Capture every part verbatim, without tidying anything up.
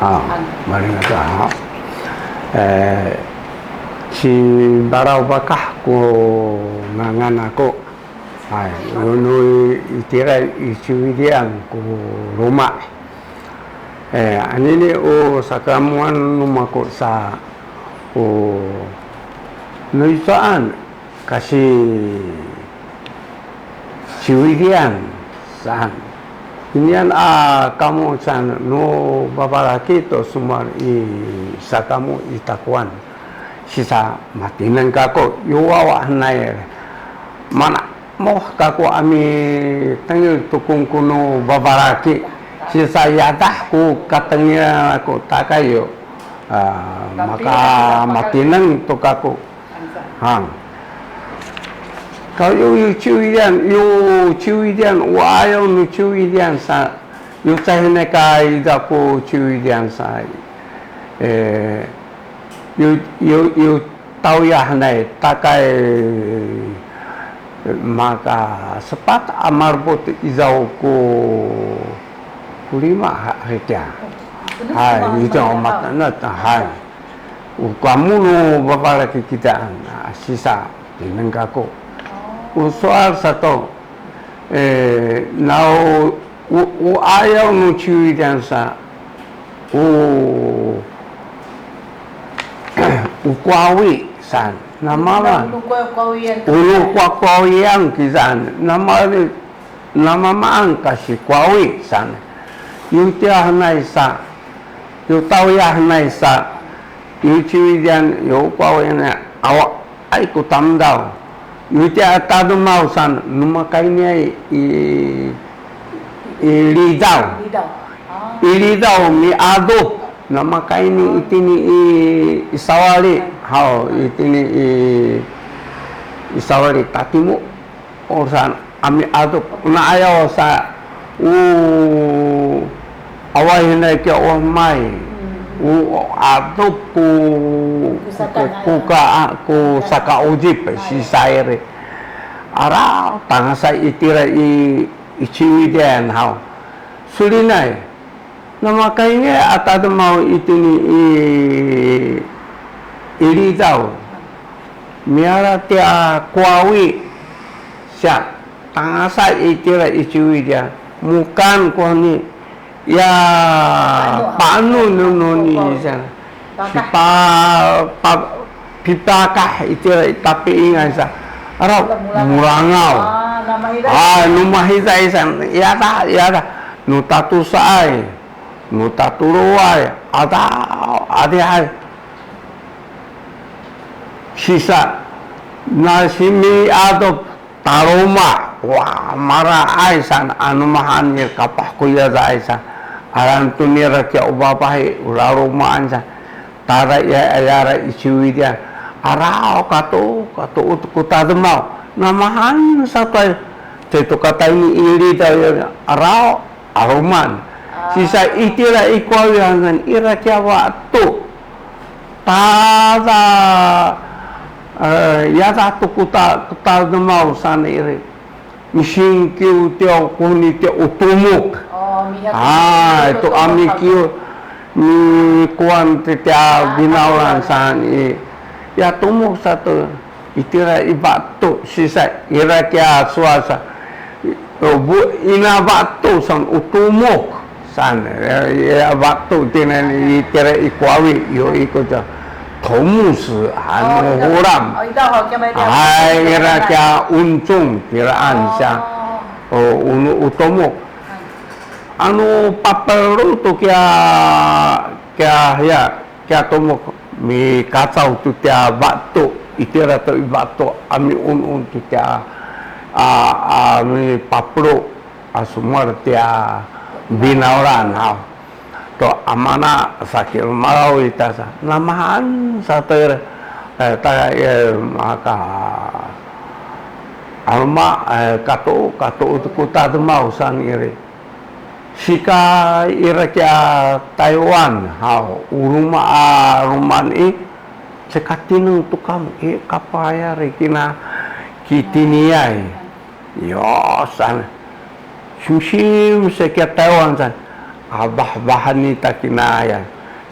A, malingata ha. E, ci Baraw Bakah ku ngangan aku. Ay, nu itira i Ciwidian ku luma. E, anini u sakamuan nu mako sa u nu icaan kasi Ciwidian saan. Inian a kamu saan nu babalaki to sumuar i sakamu i takuan. Sisa matineng kako, yu wawa hanay. Mana muh kako a mitengil tukung ku nu babalaki. Sisa yadah ku katengil aku takay yu. A, maka matineng to kako. Hang. Ka yu, yu Ciwidian, yu Ciwidian, u ayaw nu Ciwidian sa, yu cahinekay da ku Ciwidian sa. E, yu, yu, yu tawyahnay takay maka sepat a malbut izaw ku, ku lima ha, ha, ita. Hay, ita, maka, na, hay. U kamu nu babalaki kitaan, a, sisa, tineng kako. U sowal sato, e, nau, u, u ayaw nu Ciwidian sa, u, u kuwawi saan, namala. Unu kuwa, kuwawian. Unu kuwa, kuwawian kisan, namala. Namamaan kasi kuwawi saan. Yu tiyahanay sa, yu tawyahanay sa, yu Ciwidian, yu kuwawi na awa ay ku tamdaw. Yu tiya tademaw saan, nu makayni i, i Lidaw. Lidaw. A. I Lidaw miadup, na makayni itini i, i sawali. Haw, itini i, i sawali tatimu. Urusan a miadup, na ayaw sa, u, awahinay kiya umay, u adup ku, ku, ku ka, ku saka ujip, sisay ri. Ara, tangasa itira i, i Ciwidian haw. Sulinay, namakayni a tademaw itini i, i Lidaw. Miala tiya kuwawi, siya, tangasa itira i Ciwidian, mukan kuwani, ya, paanu nununi, siya. Si pa, pa, pipakah itira i tapiingan sa. Ara, mulangaw. A, nu mahiza isan, yada, yada. Nu tatusaay, nu tatuluay, ada, adihay. Sisa, na simiadup, taluma, wa, maraay san, anu mahaen i kapah ku yadaay san, alantunira kiya u babahi, u lalumaan san, tada iya ayara i Ciwidian, araw katu, katu ut ku tademaw, namahan satoy, caitu katayni i Lidaw, araw, alumaan. Sisa itira i kuwawi hangan, ira kiya watu. Tada, e, yada tu ku ta, ku tademaw saan iri. Misingkiw tiya kuheni tiya u tumuk. A, itu a mikiw, mikuwan ti tiya binawlan saan i. Ya tumuk satu. Itira i batu, sisa ira kiya sowal sa, bu, ina batu san u tumuk san, ya, batu tinan itira i kuwawi, yo iko ca tomus, anu huram. Ay, ira kiya uncung, kiraan sa, o, unu u tumuk. Anu papelu tu kiya, kiya, ya, kiya tumuk mikacaw tu tiya batu, itira tu i batu, a miun-un tu tiya, a, a mipapelu, a sumuar tiya binawlan, haw. To amana sakilumalaw ita sa, namahan sato iri, e, ta, e, maka, alma, e, katu, katu tu ku tademaw saan iri. Sika ira kiya Taiwan, haw, u luma a lumaan i, cekatineng tu kamu, i, kapayar i kina kitiniay. Yo, san. Simsim sa kiya Taiwan san. Abahbahan ni takinaya.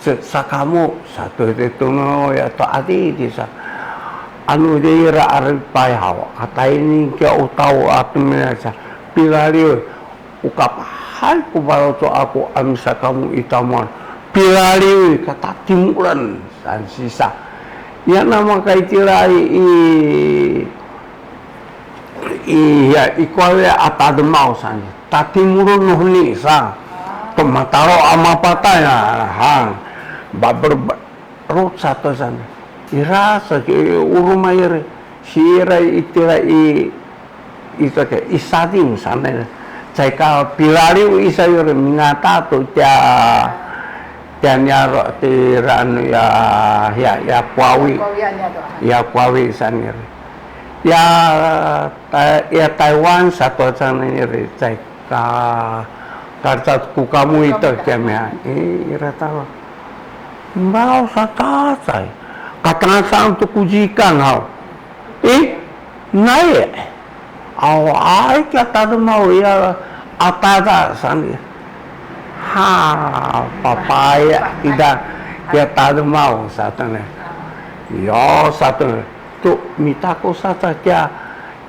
Sa, sakamu, satu itu no ya to ati di sa. Anu di ira aripay haw, atayni kiya utaw atumina sa. Pilaliw, ukapahan ku baloco aku a misakamu i tamuan. Pilaliw, kata timulan, san sisa. Ya nama kay tilay i, i, ya, i kuwawi a tademaw saan. Tatimulun nuhni sa. Tomatalo a mapatay a, hang. Babel, ba-, rut sato saan. Ira sa, ki, uruma iri. Si ira itira i, ito ke, i Sading saan. Caay ka pilaliw i sayuri mingata to tiya, tiya niyaro' tira anu ya, ya, ya kuwawi. Ya kuwawi saan iri. Ya, ta-, ya Taiwan sato saan iri, caay ka, kaca ku kamu ito kiyami ha. I, ira talo. Mbaw sa cacay. Katangasan tu ku jikang haw. I, naye. Aw, ay, kiya tademaw ya, atada saan. Ha, papaya, ida, kiya tademaw saan. Ya, saan. Tu, mita ko saca kiya,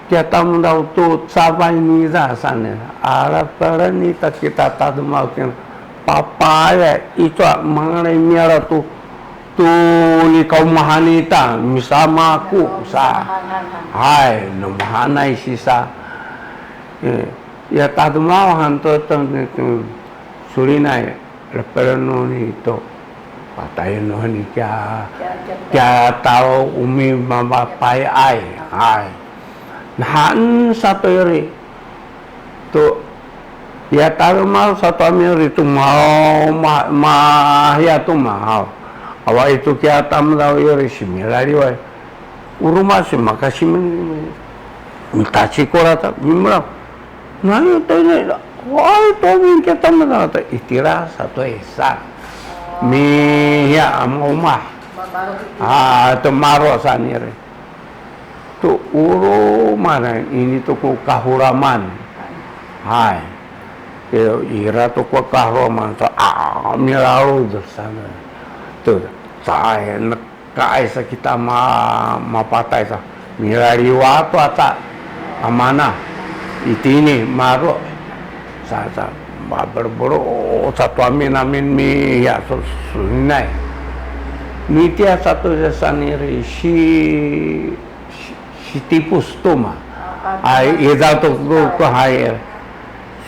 kiya tamdaw tu cabay niza saan. Ala pala nita kita tademaw kin. Papaya, icu a mangalay miyala tu, tu ni kaumahan ita, misamaku sa. Hay, numahanay sisa. Eh, ya tademaw han to, to, to, sulinay. Lepelenu ni to. Patayen nu ni kiya, kiya talo umi mapayay. Hay. Nahan sato iri. To, ya talo mal sato ami iri to mau ma, ma, ya to mau. Awa itu kiya tamdaw iri similaliway. Uruma si makasi men, mitaci ko rata, mimra. Nayo to ne, wai to min kita menata itira sato esa. Mi ya ama umah. Ah, to maro saan iri. To uruma ini to ko kahuraman. Hay. Ira to ko kahuraman sa, ah, milalu saan. To, sa, Kaay sa kita ma, mapatay sa, milaliwa to aca amana itini maro sa, sa, maberbero sa to amin amin mi ya su, suninay. Mitiya sato sa saan iri si, si, si tipus to ma. Ay, ida to ko, ko hay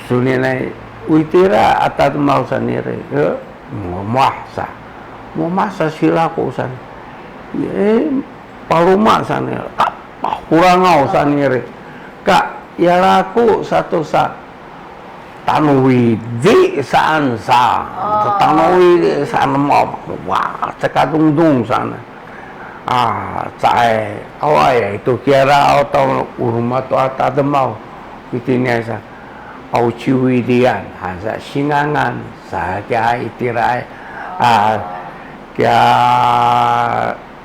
suninay. Uitira atat mau saan iri. Momah sa. Momah sa sila ko saan. E, paluma saan iri. Ka, pahurangaw saan iri. Ka, ya laku sato sa. Tanu Widi saan sa. Tanu Widi saan mo. Wa, cekadungdung saan. Ah, caay. Awa ya, itu kira aw taw uruma to a tademaw. Itini sa. Aw Ciwidian, han sa Singangan, sa kiya itiraay, a, kiya,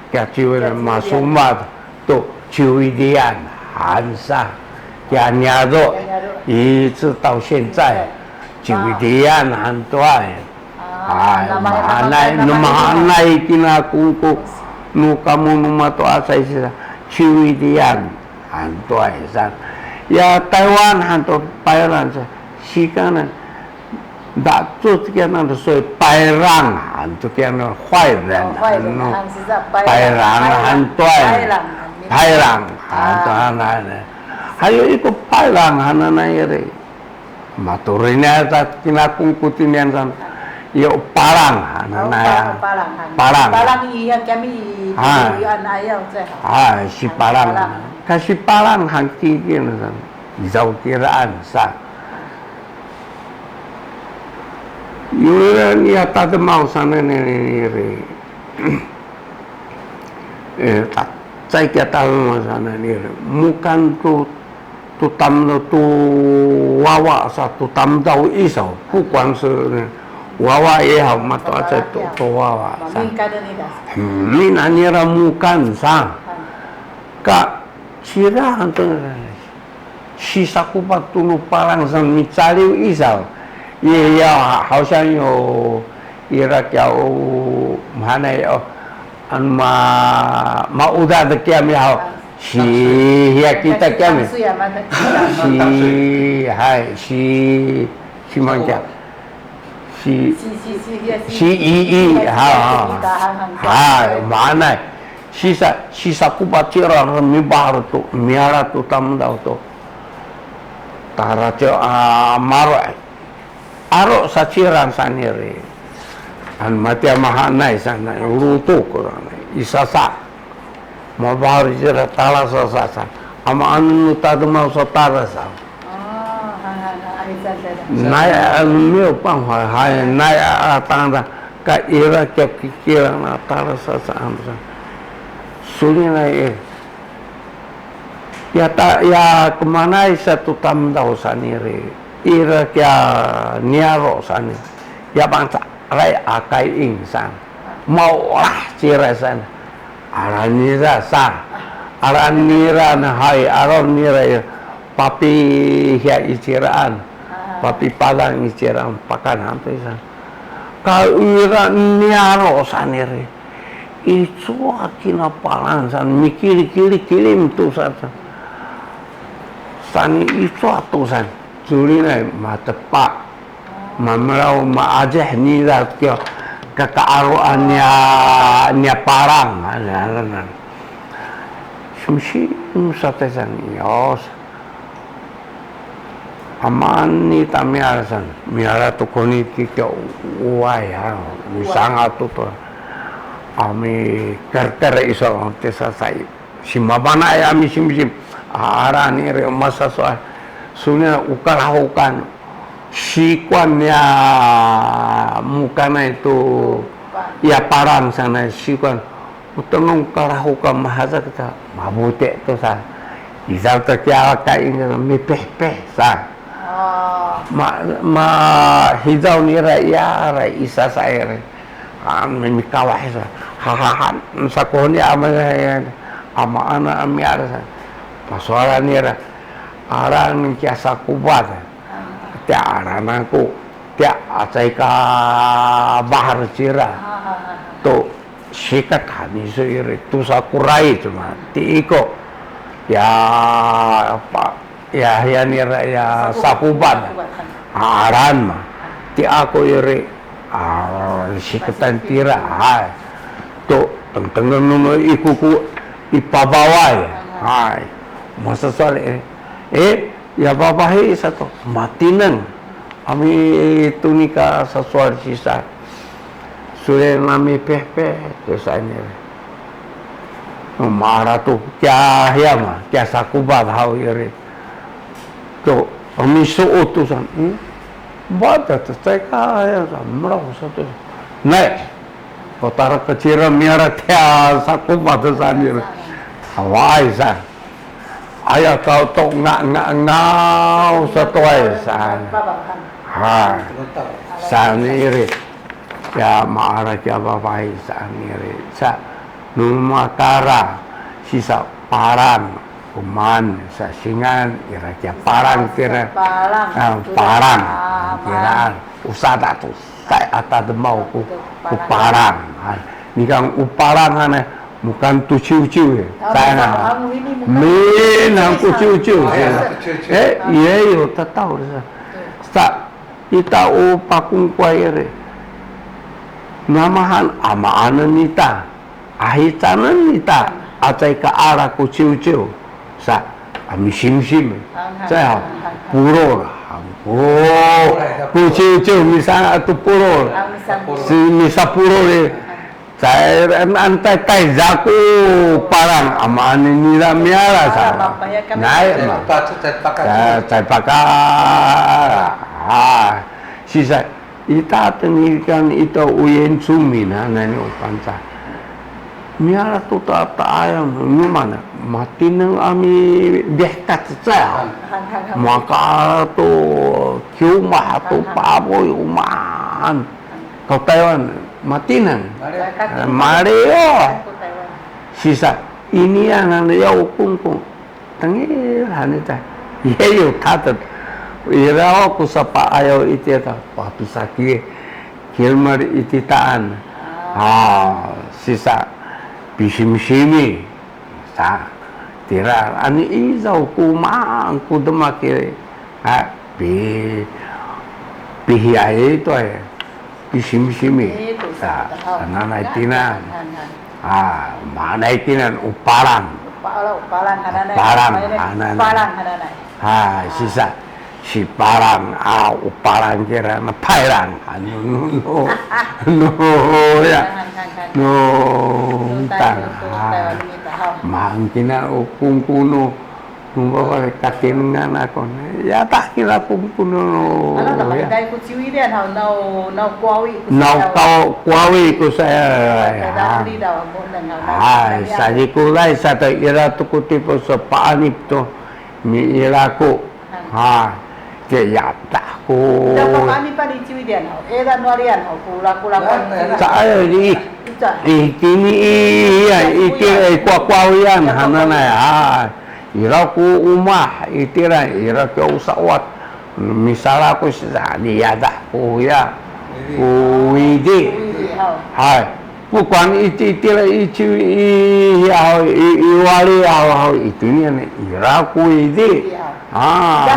kiya Ciwidian, masumad to Ciwidian, han sa kiya niyaro', 一直到现在, Ciwidian han to ay. Ay, mahaenay, nu mahaenay kina kungku, nu kamu nu mato'asay sisa, Ciwidian. Hanto ay saan. Ya Taiwan hanto Payran sa. Sikanan. Dacu kiyanan soy Payrang hanto kiyanan Huayran. Payrang hanto ay. Payrang hanto ay. Hayo iko Payrang hananay ri. Maturinay sa kinakungkutinian san. Iyo, palang, ha, nanaya. Palang, ha. Palang. Palang, iya, kami i, ha, i, an ayaw, sa. Ha, si palang. Palang. Kasi palang, hangkikin, san. Izaw kiraan, sa. Yuran, iya, tademaw, sana, nini, nini. Eh, ta, cay kiya tademaw, sana, nini. Mukan tu tu tamdaw tu wawa sa, tu tamdaw i saw, 不管是 wawa 也好, mato'asay tu, tu wawa sa. Minanira mukan sa. Ka, sira hanto, sisakupan tu nu palang sa micaliw i saw. Iya, 好像有 ira kiya o mahaenay o, anu ma, maudad kiya mihaw. Si, hiya kita kiya mi. Si, hay, si, si man kiya. Si, si, i, i, ha, ha. Hay, mahaenay. Sisa, sisa ku pacira mibahar tu, miala tu tamdaw tu. Tara ci, a, maro. Aro sa cira saniri. An matiya mahaenay sanay, lutuk sanay, i sasa. Mabahar cira tala sasa sa. Ama anu tademaw sa tala sa. Nay, anu, 没有办法, hay, nay, a, tangda, ka ira kiya kikira na tala sasa, anu sa. Sulinay, eh. Ya ta, ya kemanaay sa tu tamdaw saniri. Ira kiya niyaro' sani. Ya bangsa ray akay insan. Maulah cira san. Alanira sa. Alanira na hay, alanira ya. Papi hiya i ciraan. Papi Palang i ciraan. Pakan hantu isan. Ka ira niyaro' saniri. Icowa kina Palang san, mikili-kili kilim tu san. Sani icowa tu san. Sulinay matepa. Mamelaw maajih nira kiya kakaaruan niya, niya Palang. Simsim sa teh san, yos. Amaan ni tamial san, miala tu koni kika uway ha, misanga tu tu. Ami kerker iso te sasai. Simabana ya ami simsim. Ara ni re masa soal. Sunya ukalahukan. Sikuan ya mukana itu ya Palang sana sikuan. Utenung kalahukan mahaza kita, mabute tu sa. Izaw tu kiya kain mipehpeh sa. Ma, ma hizaw nira ya ra isa sa ere. Kan mikawah sa. Hahahan, sakuhuni ama, ama ana ami ara sa. Pasoalan nira. Aran kiya sakubad. Tiya aran aku. Tiya acay ka bahar cira. Tu sikat hani su iri tu sakuray cuma ti iko ya apa ya hiyan ira ya sakuban aran mah ti aku iri ah, sikatan tira ay tu tengtengen nunu ikuku ipabaway ay masa soal eh eh Ya babahi sato, matineng. Ami tunika sasual sisa. Sule nami pehpeh, tu sani. Mara tu, kia hiya ma, kia sakubat hau iri. Tu, ami su'u tu san. Hmm? Bada tu, cai ka hiya sa, meraw satu. Nai, kotara kecil miara kia sakubat tu sani. Hawai sa. Aya kau to nga nga ngaw satuay saan. Ha. Saan iri. Ya maara kiya babahi saan iri. Sa nu makara sisa Palang kuman sa singan ira kiya Palang kira. Palang. Ah, Palang. Kira usada tu. Tay a tademaw ku, ku Palang. Ay, nikang u Palang hane, mukan tu ciwciw, eh. Sayang, ah. Min, hang ku ciwciw, eh. Eh, iya, iyo, tataw, sa. Sa, ita u pakungkuay ere. Namahan, amaanen ita. Ahicanen ita, acay ka ala ku ciwciw. Sa, a misimsim. Sa, pulol. Pulol. Ku ciwciw, misan atu pulol. Si, misa pulol, eh. Sa, antay tayza ku Palang, amaan nira miala, sa. Nay, ma. Sa, caypaka. Ah, sisa, Ita tenikan ita uyen cumin, ha, nani u Pangcah. Miala tu ta, ta ayam, nu mana, matineng ami bihkat cecay. Maka tu kiumah tu paboy umaan. Kau Taiwan, matineng. Maleo. Sisa, ini ya, nani ya ukungkung. Tengil hani ta. Yeyu tatet. Ira ku sapaayaw iti ta, wa pisaki, kilmer iti taan. Ah, sisa, pisimsimi. Sa, tira, ani izaw ku maan ku demak i, ha, pi, pihiay to ay, pisimsimi. Sa, hananay tinan. Ha, maanay tinan, u Palang. U Palang, hananay. Palang, hananay. Ha, sisa. Si Palang, a, u Palang kira na Pailang, anu, nu, nu, nu, ya. Nu, tang, a, mangkina u kungkunu, nu, bawa katingan aku, ya, tak kira kungkunu, ya. Nau kau kuawi ku saya, ya. Ay, sajikulay, sa ta ira tu kutipo sa paanip tu, mi ira ku. Ha, ke yata ku. Sa, eh, i, i, tini, iya, i, ti, eh, kuakuawian, hananay, ha. Ira ku umah, itira, ira ke usawat. Misala ku sa, ni yata ku, ya. Ku widi. Hai. Bukan iti, iti la ici, i, i, haw, i, i wali, haw, haw, itu ni, ni, ira ku idi. Iya. Ah. Yang